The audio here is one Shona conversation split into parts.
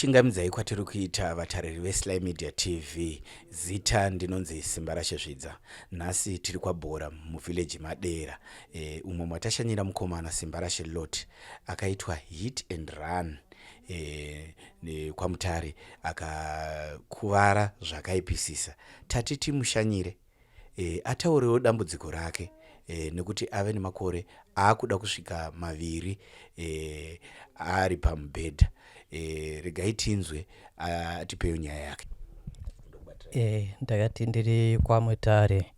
Kukuchingamidzai kwatiri kuita vatariri veSly Media TV. Zita ndinonzi Simbarashe Zvidza. Nhasi tiri kwaBhora muvillage Madera e, umo matashanyira mukomana Simbarashe Lot akaitwa hit and run e, kwaMutare akakuvara zvakaipisisa. Tati timushanyire e, ataurewo dambudziko rake e, nekuti ave nemakore aakuda kusvika maviri e, ari pamubhedha e, regai tinzwe atipeyo nyaya yake. E, ndakati ndiri kwaMutare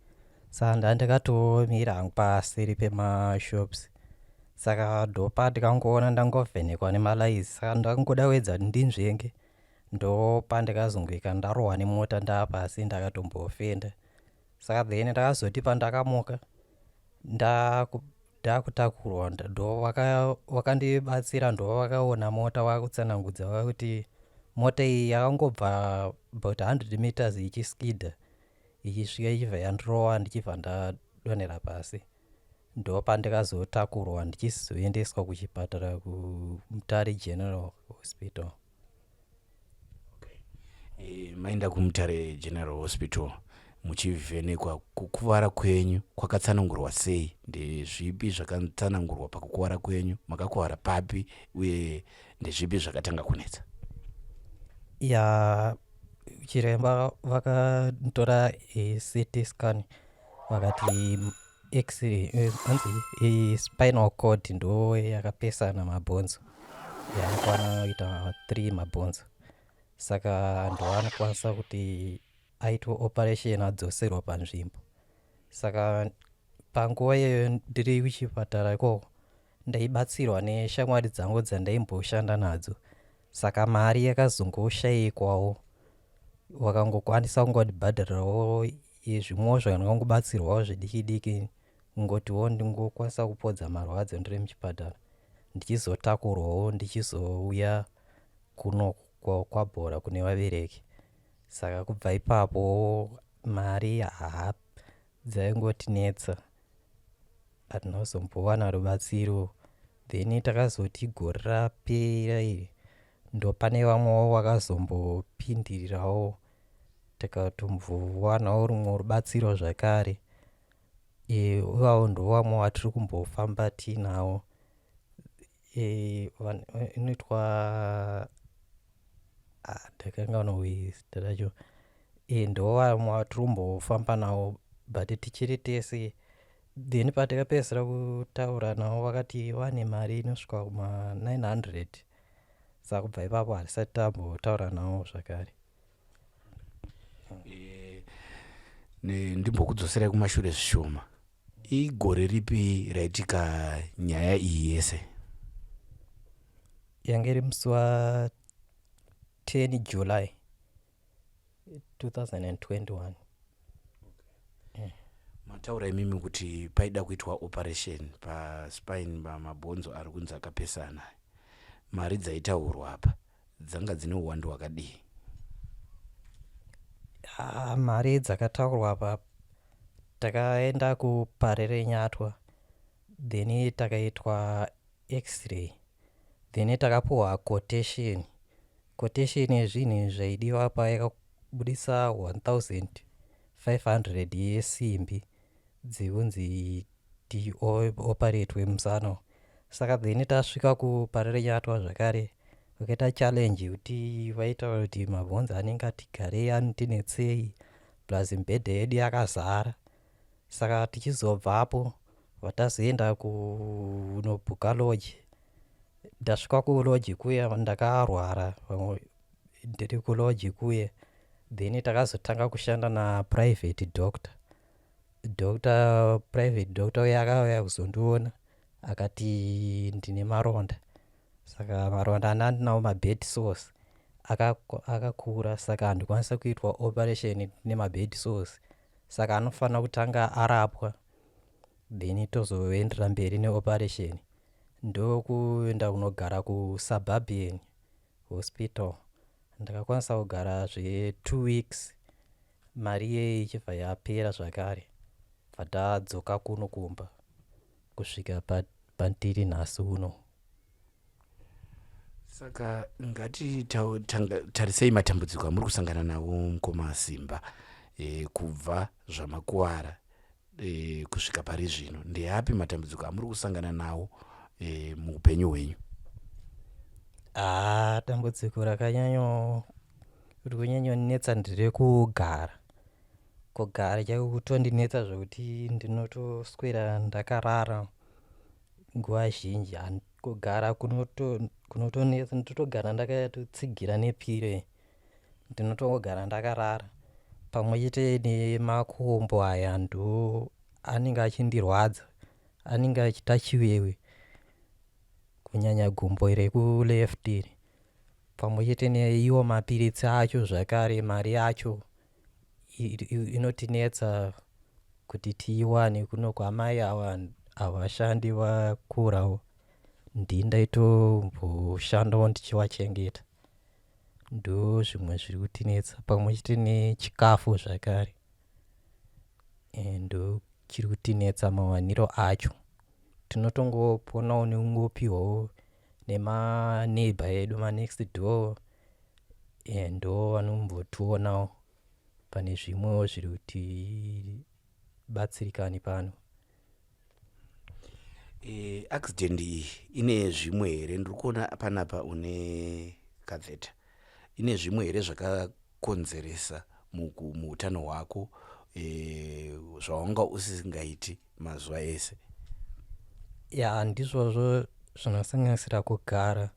saka ndandakatomira hangu paseri pemashops saka ndopa ndikangoona ndangovhenekwa nemalaizi saka ndangoda kuedza kuti ndinzvenge ndopandakazongoika ndarohwa nemota ndaapasi ndakatombofenda saka then ndakazoti pandakamuka ndakutakurwa ndo wakandibatsira ndo vakaona mota vakutsanangudza vakuti mota iyi yakangobva about 100 meters ichiskidha ichisvika ichibva yandirova ndichibva ndadonhera pasi ndopandakazotakurwa ndichizoendeswa kuchipatara kuMutare General Hospital. Okay. E, maenda kuMutare General Hospital muchivhenekwa kukuvara kwenyu kwakatsanangurwa sei ndezvipi zvakatsanangurwa pakukuvara kwenyu makakuvara papi uye ndezvipi zvakatanga kunetsa ya chiremba vakatora CT scan vakati x-ray hanzi spinal cord ndo yakapesana mabhonzo yaanokwana kuita 3 mabhonzo saka ndo anokwanisa kuti aitwe operation adzoserwa panzvimbo saka panguva iyoyo ndiri kuchipatara ikoko ndaibatsirwa neshamwari dzangu dzandaimboshanda nadzo saka mari yakazongoshayikwawo wakangokwanisa kungondibhadharirawo zvimwewo zvangangobatsirwawo zvidiki diki kungotiwo ndingokwanisa kupodza marwadzo ndiri muchipatara ndichizotakurwawo ndichizouya kuno kwabhora kune vabereki saka kubva ipapo mari haa dzaingotinetsa hatina kuzombowana rubatsiro then takazoti gore rapera iri ndopane vamwewo vakazombopindirirawo tikatombowanawo rumwe rubatsiro zvakare ivavo ndo vamwe vatiri kumbofamba tiinavo inoitwa ndakanganwa zita racho ndo vamwe vatiri kumbofamba navo but tichiri tese then patakapedzisira kutaura navo vakati vane mari inosvika kuma 900 saka kubva ipapo hatisati tambotaura navo zvakare. E, ndimbokudzoserai kumashure zvishoma igore ripi raitika nyaya iyi yese yange iri musi wa 10 July 2021. Mataura imimi kuti paida kuitwa operation paspine pamabhonzo ari kunzi akapesana mari dzaitaurwa apa dzanga dzine uwandu hwakadii Ah, mari dzakataurwa apa takaenda kuParirenyatwa then takaitwa x-ray then takapuhwa quotation quotation yezvinhu zvaidiwa pa yakabudisa 1500 yesimbi dzekunzi tioperatwe musana saka then tasvika kuParirenyatwa zvakare vakaita challenge yekuti vaitaura kuti mabhonzo anenge ati garei anotinetsei plus mibhedha yedu yakazara saka tichizobvapo vatazoenda kunobhuka lodge ndasvika kulodge kuya ndakarwara ndiri kulodge kuye then takazotanga kushanda naprivate doctor doctor private doctor uya akauya kuzondiona akati ndine maronda saka maronda anda ndinawo mabed sores akakura saka handikwanisa kuitwa operation nemabed sores saka anofanira kutanga arapwa then tozoendera mberi neoperation ndokuenda kunogara kusuburban hospital ndakakwanisa kugara zve2 weeks mari iyei ichibva yapera zvakare bva tadzoka kuno kumba kusvika pandiri nhasi uno. Saka ngatitarisei matambudziko amuri kusangana navo mukoma Simba e, kubva zvamakuvara e, kusvika pari zvino ndeapi matambudziko amuri kusangana nawo e, muupenyu hwenyu? Haa, dambudziko rakanyanyo riri kunyanyonetsa nderekugara. Kugara chaiko kutondinetsa zvekuti ndinotoswera ndakarara nguva zhinji. Kugara kunotonetsa ndotogara ndakatotsigira nepiro ndinotongogara ndakarara pamwe chete nemakumbo aya ndo anenge achindirwadza anenge achiita chiwewe kunyanya gumbo rekuleft iri pamwe chete neiwo mapiritsi acho zvakare mari yacho inotinetsa kuti tiiwane kuno kwamai ava havashandi vakurawo ndini ndaitomboshandawo ndichivachengeta ndo zvimwe zviri kutinetsa pamwe chete nechikafu zvakare ndo chiri kutinetsa mawaniro acho tinotongoponawo nekungopiwawo nemaneighbor edu manext door ndo vanombotionawo pane zvimwewo zviri kuti batsirikani pano. E, accident iyi ine zvimwe here? Ndiri kuona panapa une catheter. Ine zvimwe here zvakakonzeresa muutano hwako e, zvawanga usingaiti mazuva ese? Ya, ndizvozvo zvinosanganisira kugara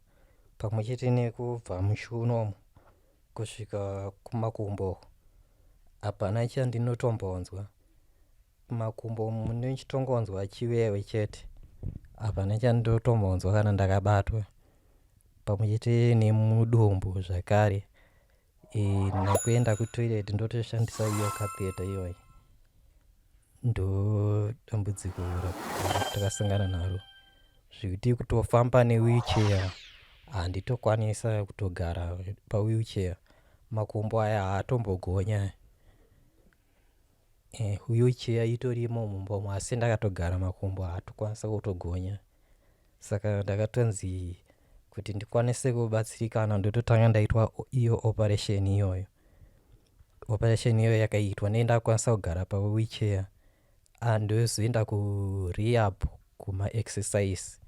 pamwe chete nekubva muchiuno kusvika kumakumbo hapana chandinotombonzwa. Kumakumbo munochitongonzwa chiwewe chete hapana chandinotombonzwa kana ndakabatwa pamwe chete nemudumbu zvakare e, nekuenda kutoilet ndotoshandisa iyo catheter iyoyi ndo dambudziko ratakasangana naro zvekuti kutofamba newheelchair handitokwanisa kutogara pawheelchair makumbo aya haatombogonya eh, wheelchair itorimo mumba umo asi ndakatogara makumbo haatokwanisa kutogonya saka ndakatonzi kuti ndikwanise kubatsirikana ndototanga ndaitwa iyo operation iyoyo operation iyoyo yakaitwa nei ndakwanisa kugara pawheelchair ndozoenda kurehab kumaexercise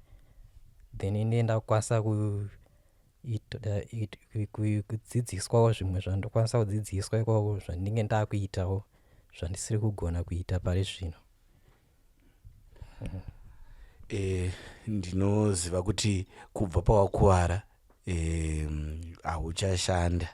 then ine ndakukwanisa kudzidziswawo zvimwe zvandokwanisa kudzidziswa ikoko zvandinge ndakuitawo zvandisiri kugona kuita pari zvino. E, ndinoziva kuti kubva pawakuvara hauchashanda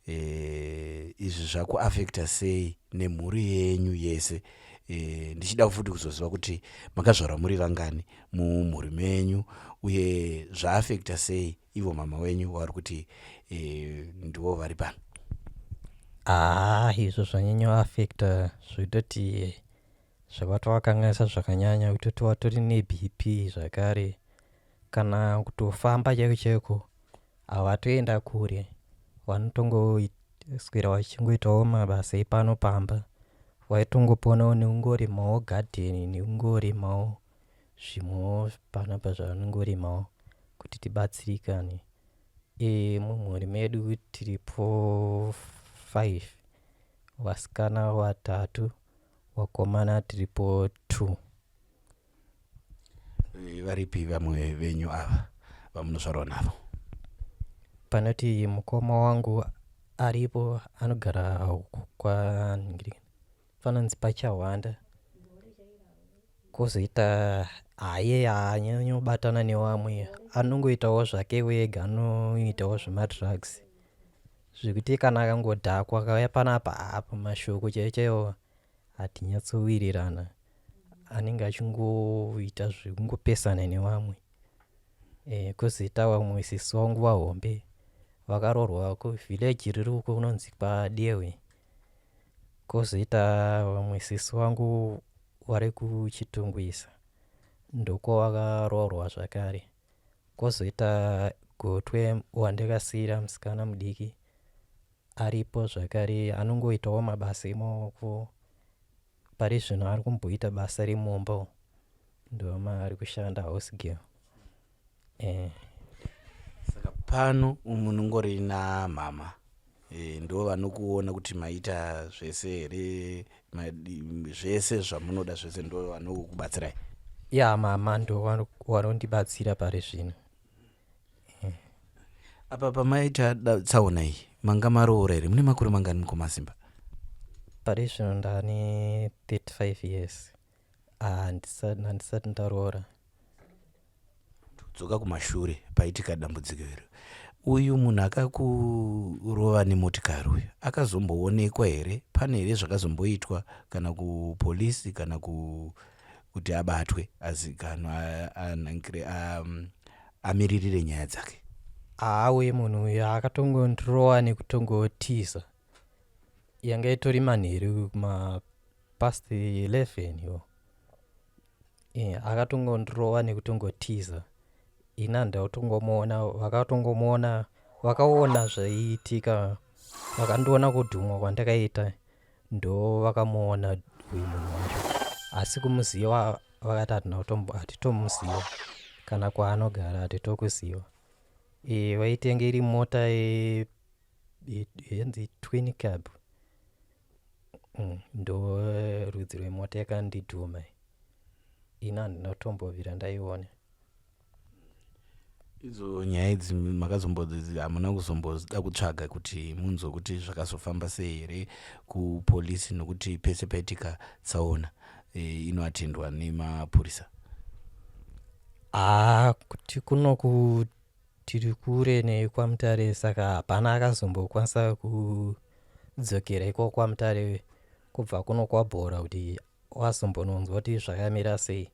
e, izvi zvakuafecta sei nemhuri yenyu yese e, ndichida futi kuzoziva kuti makazvarwa muri vangani mumhuri menyu uye zvaafecta sei ivo mama wenyu vari kuti e, ndivo vari pano. Haa, izvo zvanyanyoafecta zvekutoti zvakatovakanganisa zvakanyanya kutoti vatori neBP zvakare kana kutofamba chaiko chaiko havatoenda kure vanotongoswera vachingoitawo mabasa epano pamba vaitongoponawo nekungorimawo gadheni nekungorimawo zvimwewo panapa zvavanongorimawo kuti tibatsirikane. E, mumhuri medu tiripo 5 vasikana vatatu vakomana tiripo 2. Varipi vamwe venyu ava vamunozvarwa navo? Panoti mukoma wangu aripo anogara kwa panonzi pachahwanda kwozoita haye haanyanyobatana nevamwe anongoitawo zvake wega anoitawo zvemadrugs zvekuti kana akangodhakwa akauya panapa apa mashoko chaiwo chaiwo hatinyatsowirirana anenge achingoita zvekungopesana nevamwe e, kwozoita vamwe sisi vangu vahombe vakaroorwa kuvillage riri uko kunonzi kwaDewe kwozoita vamwe sisi vangu vari kuChitungwiza ndokwavakaroorwa zvakare kwozoita gotwe wandakasiyira musikana mudiki aripo zvakare anongoitawo mabasa emaoko pari zvino ari kumboita basa remumba ndomaari kushanda house girl eh. Saka Pano munongori namama e, ndo vanokuona kuti maita zvese here, zvese zvamunoda zvese ndo vanokubatsirai? Ya, mama ndo vanondibatsira pari zvino. Apa pamaita tsaona iyi manga maroora here? Mune makore mangani, mukoma Simba? Pari zvino ndane 35 years. Handisati ndaroora. Dzoka kumashure, paitika dambudziko iri, uyu munhu akakurova nemotikari uyu akazomboonekwa here? Pane here zvakazomboitwa kana kupolisi kana kuti abatwe, azikanwa, anangire, amiririre nyaya dzake? Haawe, munhu uyu akatongondirowa nekutongotiza. Yanga itori manheru, kumapast 11 yo. Akatongondirowa nekutongotiza. Ini handida kutongomuona. Vakatongomuona, vakaona zvaiitika, vakandiona kudhumwa kwandakaita, ndo vakamuona uyu munhu wacho, asi kumuziva vakati hatina hatitomuziva, kana kwaanogara hatitokuziva. Vaitenge iri mota yenzi twin cab, ndo rudzi rwemota yakandidhuma. Ini handina kutombobvira ndaiona. Idzo nyaya idzi makazombo hamuna kuzomboda kutsvaga kuti munzwe kuti zvakazofamba sei here kupolisi? Nokuti pese paitika tsaona inoatendwa nemapurisa. Haa, kuti kunoku tiri kure nekwaMutare, saka hapana akazombokwanisa kudzokera ikoko kwaMutare kubva kuno kwaBhora kuti wazombononzwa kuti zvakamira sei.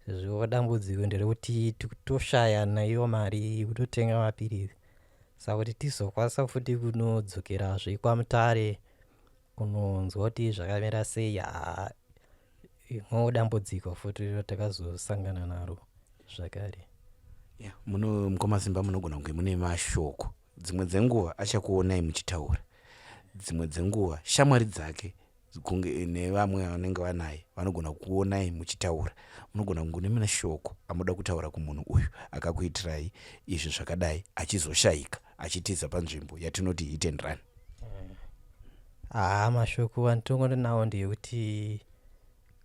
Sezvo dambudziko nderekuti toshaya naiyo mari yekutotenga mapirizi, saka kuti tizokwanisa futi kunodzokerazve kwaMutare kunonzwa kuti zvakamira sei, haa, imwewo dambudziko futi ratakazosangana naro zvakare. Yeah, muno mukoma Simba munogona kunge mune mashoko. Dzimwe dzenguva achakuonai muchitaura, dzimwe dzenguva shamwari dzake kunge nevamwe vanenge vanaye vanogona kuonai muchitaura. Munogona kunge mune shoko amuda kutaura kumunhu uyu akakuitirai izvi zvakadai, achizoshayika achitiza panzvimbo yatinoti hit and run. Haa, mashoko anditongori nawo ndeyekuti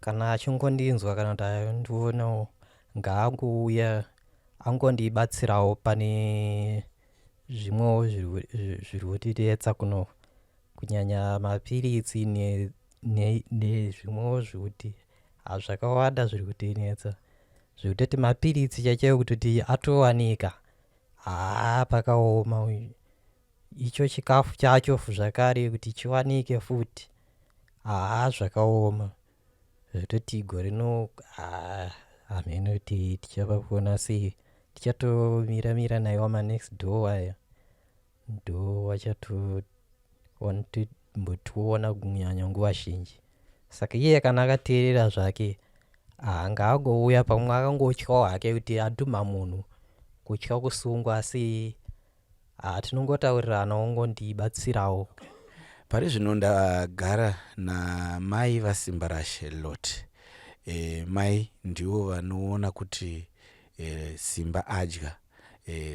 kana achingondinzwa kana kuti andionawo, ngaangouya angondibatsirawo pane zvimwewo zviri kutinetsa kuno, kunyanya mapiritsi nezvimwewo zvekuti zvakawanda zviri kutinetsa, zvekutoti mapiritsi chaichaiwo kutoti atowanika, haa, pakaoma. Icho chikafu chacho zvakare kuti chiwanike futi, haa, zvakaoma zvekutoti gore rino, haa, hameno kuti tichava kuona sei. Tichatomira mira naiwa manext door aya, ndo vachatombotiona kunyanya nguva zhinji. Saka iye kana akateerera zvake, ngaangouya. Pamwe akangotyawo hake kuti adhuma munhu, kutya kusungwa, asi tinongotaurirana, ongondibatsirawo. Pari zvino ndagara namai vaSimbarashe Lot. Mai ndivo vanoona kuti Simba adya,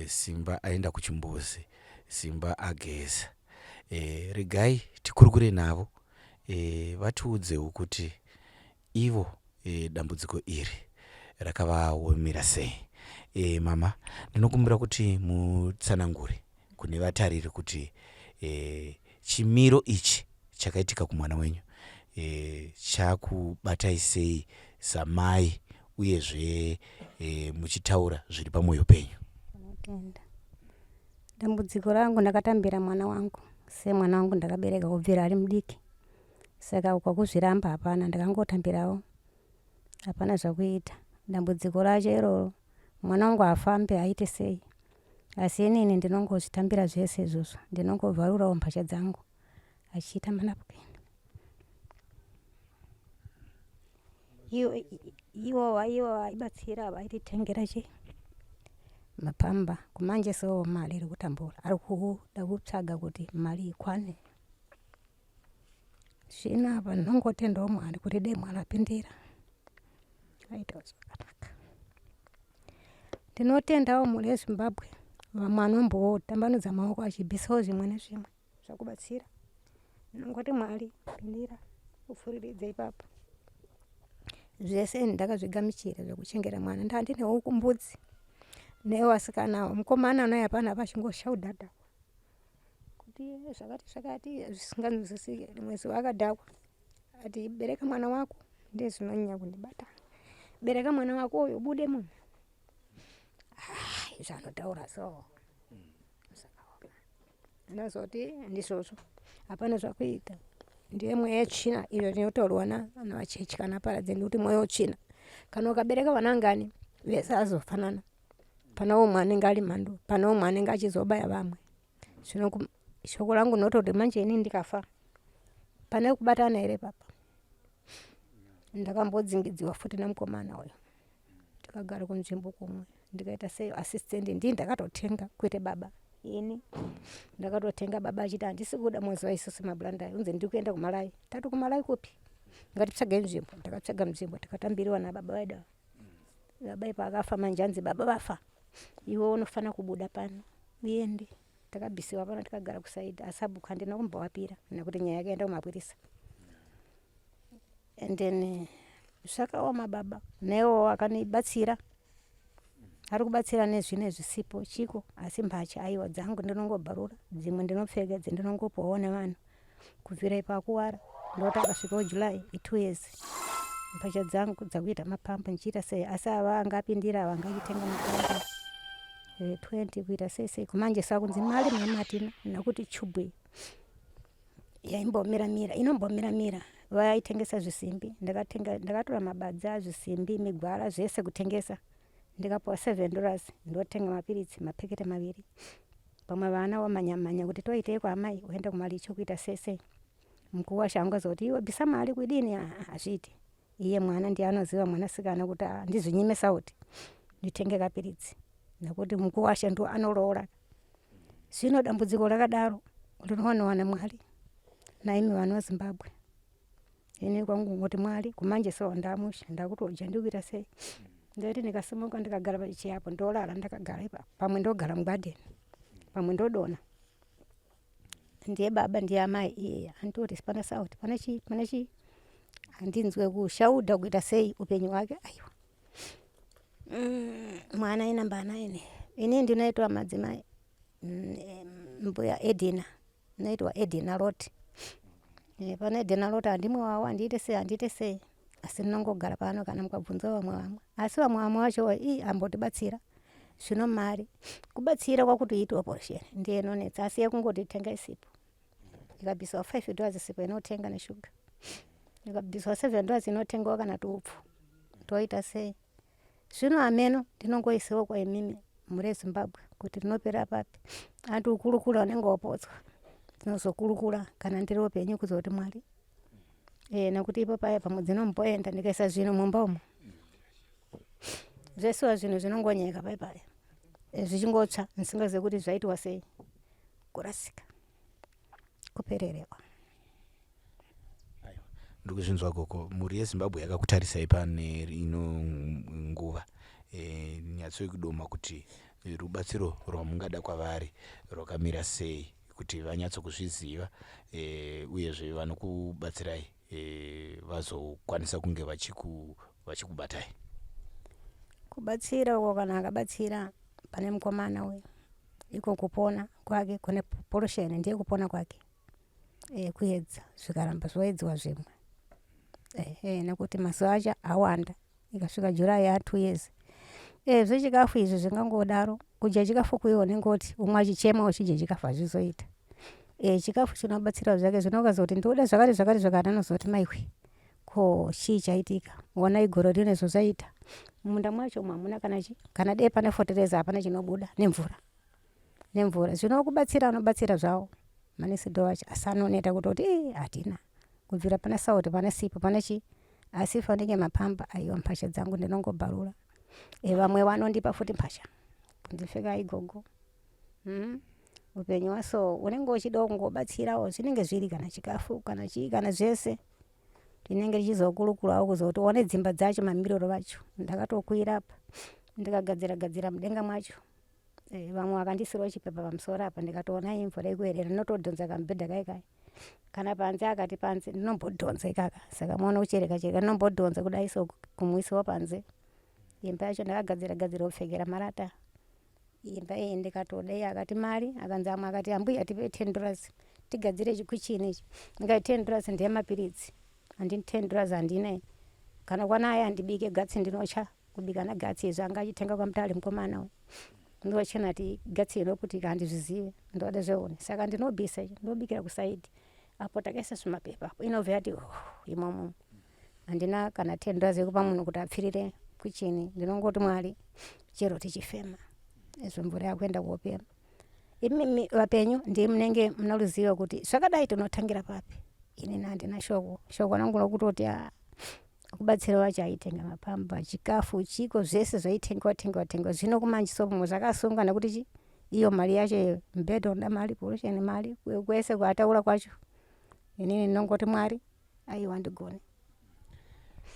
Simba aenda kuchimbuzi, Simba ageza. Regai tikurukure navo, vatiudzewo kuti ivo dambudziko iri rakavaomera sei. Mama, ndinokumbira kuti mutsanangure kune vatariri kuti chimiro ichi chakaitika kumwana wenyu chakubatai sei samai, uyezve muchitaura zviri pamwoyo penyu. Ndinotenda. Dambudziko rangu, ndakatambira mwana wangu semwana wangu, ndakabereka kubvira ari mudiki, saka kwakuzviramba hapana, ndakangotambirawo, hapana zvakuita. Dambudziko racho iroro, mwana wangu hafambi, aite sei? Asi inini ndinongozvitambira zvese izvozvo, ndinongovharurawo mbatya dzangu achiita manapukeni. Iwo vaibatsira, vaititengera chi mapamba. Kumanje so mari iri kutambura, ari kuda kutsvaga kuti mari ikwane. Zvino apa ndinongotendawo Mwari kuti dai Mwari apindira, aitawo zvakanaka. Ndinotendawo mhuri yeZimbabwe. Vamwe anombotambanudza maoko achibvisawo zvimwe nezvimwe zvakubatsira. Ndinongoti Mwari pindira upfuriridze ipapo. Zvese ndakazvigamuchira zvekuchengeta mwana ndandine huku mbudzi nevasikana ava mukomana anouya panapa achingoshaudha dhakwa kuti zvakati zvakati zvisinganzwisisike rimwe zuva akadhakwa ati bereka mwana wako ndiye zvinonyanya kundibata bereka mwana wako uyu ubude munhu ah, zvanotaura so zvakaoma ndozoti ndizvozvo hapana zvakuita ndiye mweya yetsvina iyo inotaurwa navachechi kana paradze ndikuti mweya wetsvina kana ukabereka vana ngani vese azofanana pana umwe anenge ari mhandu pane umwe anenge achizobaya vamwe zvino shoko rangu ndinototi manje ini ndikafa pane kubatana here papa ndakambodzingidziwa futi nemukomana uyo tikagara kunzvimbo kumwe ndikaita sei assistant ndii ndakatotenga kwete baba ini ndakatotenga baba achiti handisi kuda moziva isusu mablanda unzi ndiri kuenda kumalawi tati kumalawi kupi ngatitsvage nzvimbo ndakatsvaga nzvimbo tikatambiriwa nababa vedu baba ipo akafa manje anzi baba vafa iwe unofanira kubuda pano uende takabvisiwa pano tikagara kusaidi asi abhuku handina kumbovapira nekuti nyaya yakaenda kumapurisa and then zvakaoma baba newo akanibatsira ari kubatsira nezvine zvisipo chiko asi mbatya aiwa dzangu ndinongobharura dzimwe ndinopfeka dzindinongopuwawo nevanhu kubvira ipo akuwara ndoti akasvikawo july itwo years mbatya dzangu dzakuita mapampa ndichiita sei asi ava anga apindira ava anga achitenga mapampa 20 eh, kuita sei sei kumanje sakunzi mari mama hatina nekuti chubhu yaimbomiramira inombomiramira vaitengesa zvisimbi ndakatenga ndakatora mabadza zvisimbi migwara zvese kutengesa ndikapuwa $7 ndotenga mapiritsi mapekete maviri pamwe vana wamanyamanya kuti toitei kwaamai woenda kumaricho kuita sei sei mukuwasha angazoti iwe bvisa mari kuidini hazviiti iye mwana ndiye anoziva mwanasikana kuti handizvinyime sauti nditenge kapiritsi nekuti mukuwasha ndo anoroora zvino dambudziko rakadaro rinowanewa namwari naimi vanhu vezimbabwe ini kwangu ngoti mwari kumanje so ndamusha ndakutodya ndikuita sei ndoti ndikasimuka ndikagara pachiapo ndolala ndakagara ipapo pamwe ndogara mugadheni pamwe ndodona ndiye baba ndiye amai iye andoti pana sauti pane chii pane chii handinzwe kushaudha kuita sei upenyu hwake aiwa mm, mwana inamba nine ini ndinoitwa madzimai mm, mbuya edina inoitwa edina lot eh, pana edina lot handimwe wavo handiite sei handiite sei asi ndinongogara pano kana mukabvunza vamwe vamwe asi vamwe vamwe vacho i ambotibatsira zvino mari kubatsira kwakuti iite operation ndiye inonetsa asi yekungoti tenga isipo ikabviswa $5 sipo inotenga neshuga ikabviswa $7 inotengawo kana tuupfu toita sei zvino ameno ndinongoisiwo kwaimimi mhuri yezimbabwe kuti rinopera papi andi ukurukura unenge wapotswa ndinozokurukura kana ndiri upenyu kuzoti mwari e, nekuti ipo paya pamwe dzinomboenda ndikaisa zvinhu mumba umo zvesiwa zvinhu zvinongonyeka pai paya e, zvichingotsva ndisingazivi kuti zvaitwa sei kurasika kupererewa ndiri kuzvinzwa gogo mhuri yezimbabwe yakakutarisai pane ino nguva e, nyatsoi kudoma kuti rubatsiro rwamungada kwavari rwakamira sei kuti vanyatsokuzviziva e, uyezve vanokubatsirai e, vazokwanisa kunge vachikubatai kubatsira uko kana akabatsira pane mukomana uyu iko kupona kwake kune porosheni ndiye kupona kwake e, kuedza zvikaramba zvoedziwa zvimwe e, e, nekuti mazuva acho awanda ikasvika july ya 2 years e, zvechikafu izvi zvingangodaro kudya chikafu kuiwo unenge oti umwe achichema uchidya chikafu hazvizoita e, chikafu chinobatsira zvake zvino ukazoti ndinoda zvakati zvakati zvakati anozoti maiwe ko chii chaitika ona igoro rine zvozvaita mumunda mwacho hamuna kana chi kana dei pane fotereza hapana chinobuda nemvura nemvura zvino kubatsira anobatsira zvawo manesido acho asi anoneta kutoti ii hatina kubvira pane sauti pane sipo pane chii asi fanike mapamba aiwa mphasha dzangu ndinongobharura e vamwe vanondipa futi mphasha kundipfeka igogo mm. upenyu waso unenge uchida kungobatsirawo zvinenge zviri kana chikafu kana chii kana zvese tinenge tichizokurukurawo kuzoti one dzimba dzacho mamiriro vacho ndakatokwira apa ndikagadzira gadzira mudenga mwacho. Eh, vamwe vakandisirawo chipepa pamusoro apa ndikatoona iyi mvura ikuerera ndinotodhonza kamubhedha kai kai kana panze akati panze ndinombodhonza ikaka saka maona kuchereka chereka ndinombodhonza kudai so kumuisawo panze imba yacho ndakagadzira gadzira kupfekera marata imba iyi ndikatoda iye akati mari akanzi amwe akati ambuya tipe ten dollars tigadzire chikuchini ichi ndikati ten dollars ndeyemapiritsi handini ten dollars handina kana kwanaya handibike gatsi ndinocha kubika nagatsi izvo anga achitenga kwamutare mukomana uyu ndochena ti gatsi inoputika handizvizive ndoda zveone saka ndinobisa ndobikira kusaidi apo takaisa zvimapepa apo inobva yati imomo handina kana ten dollars yekupa munhu kuti apfirire kuchini ndinongoti mwari chero tichifema izvo mvura yakuenda kuopema imimi vapenyu ndii munenge muna ruzivo kuti zvakadai tinotangira papi inini handina shoko shoko rangu rokutoti a kubatsira wacho aitenga mapamba chikafu chiko zvese zvaitengewa tengewa tengewa zvino kumanje so pamwe zvakasunga nekuti chi iyo mari yacho mubhedha unoda mari porosheni mari kwese kwataura kwacho inini ndinongoti mwari aiwa ndigone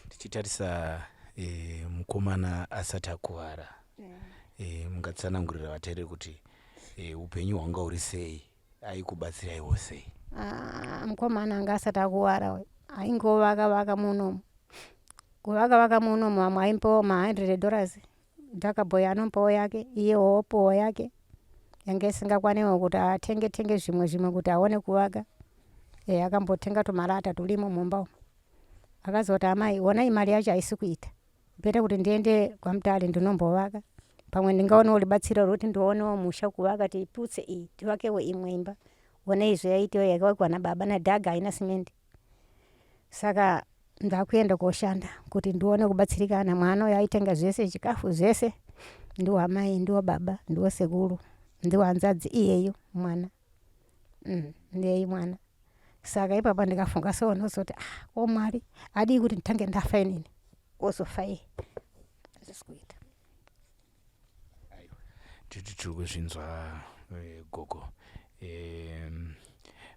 tichitarisa e, mukomana asati akuvara yeah. E, mungatsanangurira vateereri kuti e, upenyu hwanga huri sei aikubatsiraiwo sei ah, mukomana anga asati akuvara uyu aingovaka vaka munomu kuvaka vaka munomu vamwe aimbowo ma 100 dollars dhakaboy anompawo yake iye wopowo yake yanga isingakwanewo kuti atenge tenge zvimwe zvimwe kuti aone kuvaka e, akambotenga tumarata tulimo mumba umu akazoti amai onai mari yacho haisi kuita Better kuti ndiende kwaMutare ndinombovaka pamwe ndingaonawo rubatsiro rwekuti ndionewo musha kuvaka tiputse iyi tivakewo imwe imba one izvo yaitiwa yakavakwa nababa nadhaga haina simende saka ndakuenda koshanda kuti ndione kubatsirikana mwana uyo aitenga zvese chikafu zvese ndiwo amai ndiwo baba ndiwo sekuru ndiwo hanzvadzi iyeyo mwana mm, ndiyeyi mwana saka ipapa ndikafunga so ndozoti ah ko mwari adii kuti nditange ndafa inini ozofa iye hazvisi kuita titi tiri kuzvinzwa eh, gogo eh,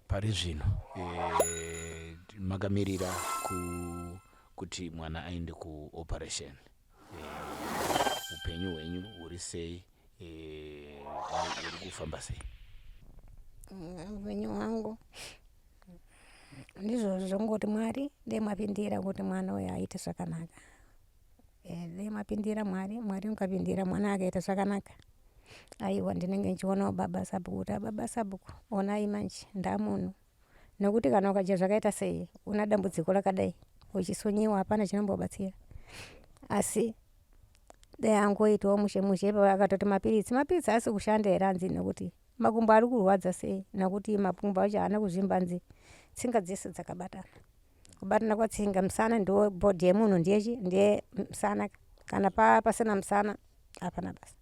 pari zvino eh, makamirira ku, kuti mwana aende kuoperation upenyu hwenyu huri sei eh, uri kufamba sei upenyu hwangu ndizvozvo zvongoti mwari dai mapindira kuti mwana uyu aite zvakanaka eh, dai mapindira mwari mwari mukapindira mwana akaita zvakanaka aiwa ndinenge ndichionawo baba sabhuku kuti ababa sabhuku onai manje ndamunhu Nokuti kana ukadya zvakaita sei una dambudziko rakadai uchisunyiwa hapana chinombobatsira asi dai angoitawo mushe mushe ipapo akatoti mapiritsi mapiritsi haasi kushanda here hanzi nekuti makumbo ari kurwadza sei nekuti makumbo acho haana kuzvimba hanzi tsinga dzese dzakabatana kubatana kwatsinga musana ndiwo bhodhi yemunhu ndiyechi ndiye musana kana pa pasina musana hapana basa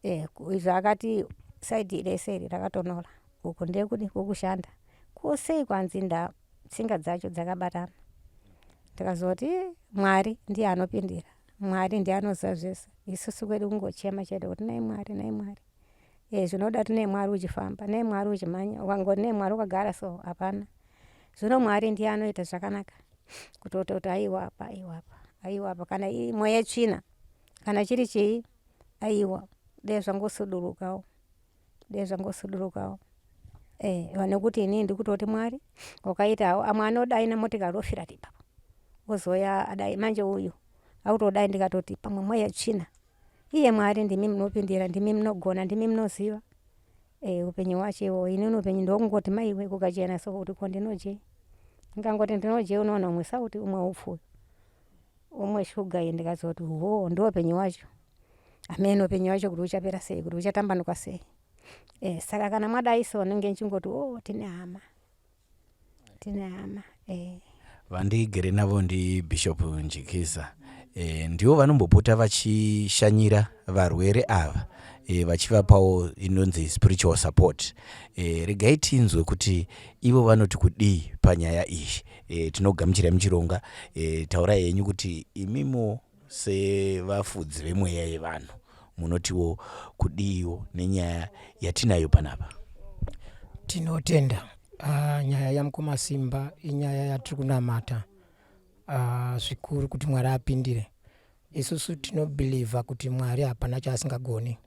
eh, izvo akati saidi rese iri rakatonora uku ndekudi kukushanda ko sei kwanzi nda tsinga dzacho dzakabatana ndikazoti mwari ndiye anopindira mwari ndiye anoziva zvese isusu kwedu kungochema chete kuti nai mwari nai mwari e zvinoda tine mwari uchifamba nei mwari uchimhanya ukangoti nei mwari ukagara so hapana zvino mwari ndiye anoita zvakanaka kutototi aiwa apa aiwa apa aiwa apa kana mweya tsvina kana chiri chii aiwa dai zvangosudurukawo dai zvangosudurukawo eh nekuti inini ndikutoti mwari wakaitawo amwe anodai nemotikari ofira ipapo ozoya adai manje uyu akutodai ndikatoti pamwe mweya tsvina Iye Mwari ndimi munopindira, ndimi munogona, ndimi munoziva eh, upenyu wacho iwo. Inini upenyu ndokungoti maiwe kukachena so kuti ko ndinodyei, ndikangoti ndinodyei unoona umwe sauti umwe upfu umwe shuga iyi, ndikazoti hoo ndo upenyu wacho amene upenyu wacho kuti uchapera sei kuti uchatambanuka sei eh, saka kana mwadai so ndinge ndichingoti oh tine hama tine hama eh. Vandigere navo ndiBishop Njikiza e, ndivo vanombopota vachishanyira varwere ava e, vachivapawo inonzi spiritual support e, regai tinzwe kuti ivo vanoti kudii panyaya iyi e, tinogamuchirai muchironga e, taurai henyu kuti imimo Sevafudzi vemweya yevanhu munotiwo kudiiwo nenyaya yatinayo panapa? Tinotenda. Uh, nyaya yamukoma Simba inyaya yatiri kunamata uh, zvikuru kuti Mwari apindire. Isusu tinobhilivha kuti Mwari hapana chaasingagoni.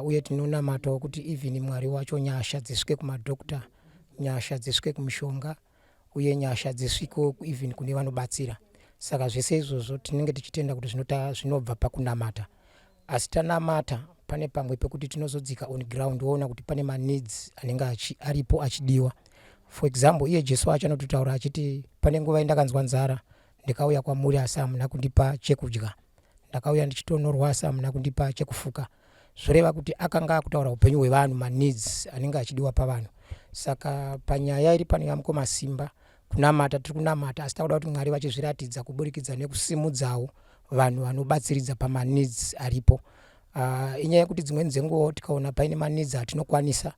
Uye tinonamatawo kuti even Mwari wacho nyasha dzisvike kumadhokta, nyasha dzisvike kumishonga uye nyasha dzisvikewo even kune vanobatsira. Saka zvese izvozvo tinenge tichitenda kuti zvinobva pakunamata. Asi tanamata pane pamwe pekuti tinozodzika on ground woona kuti pane maneeds anenge aripo achidiwa. For example, iye Jesu wacho anototaura achiti pane nguva yandakanzwa nzara ndikauya kwamuri asi hamuna kundipa chekudya. Ndakauya ndichitonorwa asi hamuna kundipa chekufuka. Zvoreva kuti akanga akutaura upenyu hwevanhu, maneeds anenge achidiwa pavanhu. Saka panyaya iri pano yamukoma Simba, kunamata tiri kunamata asi takuda kuti Mwari vachizviratidza kuburikidza nekusimudzawo vanhu vanobatsiridza pamaneeds aripo. Inyaya yekuti dzimweni dzenguvawo tikaona paine maneeds atinokwanisa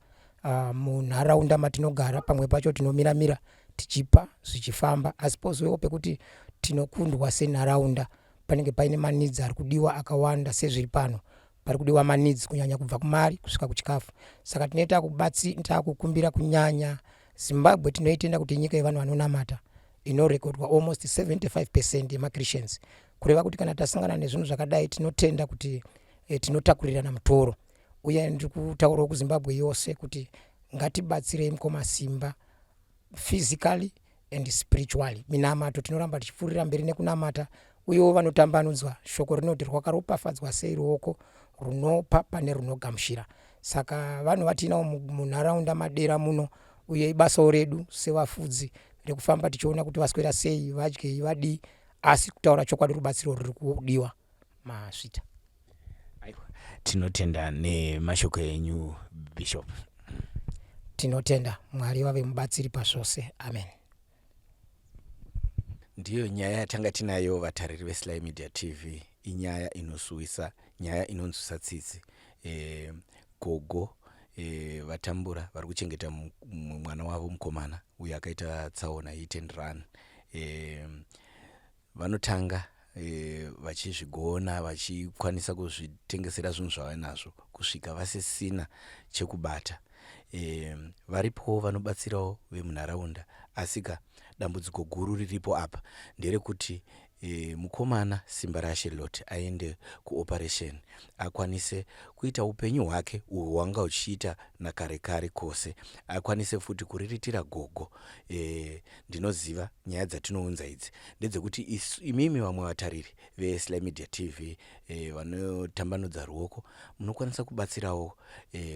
munharaunda matinogara pamwe pacho tinomira mira tichipa zvichifamba asi pozouyawo pekuti tinokundwa senharaunda panenge paine maneeds ari kudiwa akawanda sezviri pano pari kudiwa maneeds kunyanya kubva kumari kusvika kuchikafu saka tinoita takukumbira kunyanya Zimbabwe tinoitenda kuti inyika yevanhu vanonamata inorekodwa almost 75 percent yemachristians kureva kuti kana tasangana nezvinhu zvakadai tinotenda kuti tinotakurirana mutoro uye ndiri kutaurawo kuZimbabwe yose kuti ngatibatsirei mukoma Simba physically and spiritually. Minamato tinoramba tichipfuurira mberi nekunamata uyewo vanotambanudzwa shoko rinoti rwakaropafadzwa sei ruoko runopa pane runogamuchira. Saka vanhu vatiinawo munharaunda madera muno uye ibasawo redu sevafudzi rekufamba tichiona kuti vaswera sei, vadyei, vadii asi kutaura chokwadi rubatsiro ruri kudiwa. Masvita. Aiwa, tinotenda nemashoko enyu Bishop. Tinotenda Mwari vave mubatsiri pazvose. Amen. Ndiyo nyaya yatanga tinayo vatariri veSly Media TV. Inyaya inosuwisa, nyaya inonzwisa tsitsi. Gogo vatambura vari kuchengeta mwana wavo mukomana uyo akaita tsaona hit and run. Vanotanga vachizvigona vachikwanisa kuzvitengesera zvinhu zvavainazvo kusvika vasisina chekubata. Varipowo vanobatsirawo vemunharaunda asika dambudziko guru riripo apa nderekuti mukomana Simbarashe Lot aende kuoperation akwanise kuita upenyu hwake uhwo hwanga huchiita nakare kare kose akwanise futi kuriritira gogo. Ndinoziva nyaya dzatinounza idzi ndedzekuti isu imimi vamwe vatariri veSly Media TV vanotambanudza ruoko munokwanisa kubatsirawo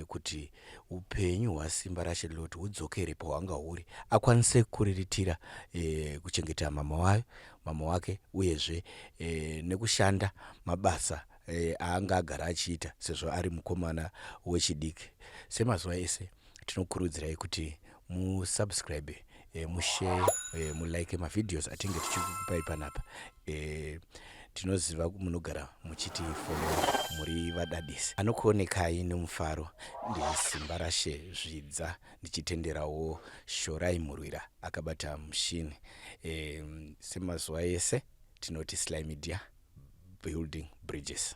kuti upenyu hwaSimbarashe Lot hudzokere pahwanga huri akwanise kuriritira kuchengeta mama wayo mama wake uyezve nekushanda mabasa aanga agara achiita sezvo ari mukomana wechidiki. Semazuva ese tinokurudzirai kuti musubscribe, mushare, mulike mavideos atinge tichikupai panapa. Tinoziva munogara muchiti follow muri vadadisi. Anokuonekai nemufaro ndiSimbarashe Zvidza ndichitenderawo Shorai Murwira akabata mushini. Semazuva ese tinoti Sly Media building bridges.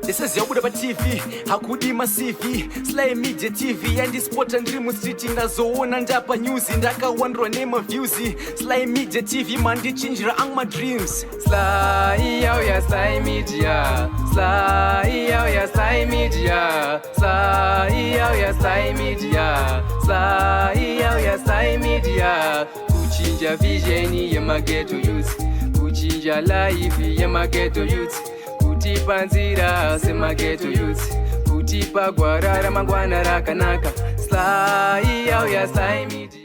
Ndisaziva kubuda paTV hakudi maCV. Sly Media TV yandispota ndiri mustreet, ndazoona ndapa news, ndakawandirwa nemaviews. Sly Media TV mandichinjira ang madreams. Sly yauya, Sly Media, Sly yauya, Sly Media, Sly yauya, Sly Media, Sly yauya, Sly Media. Kuchinja vision yemaghetto youth, kuchinja life yemaghetto youth, kutipa nzira semaghetto youth, kutipa gwara ramangwana rakanaka. Sly yauya, Sly Media.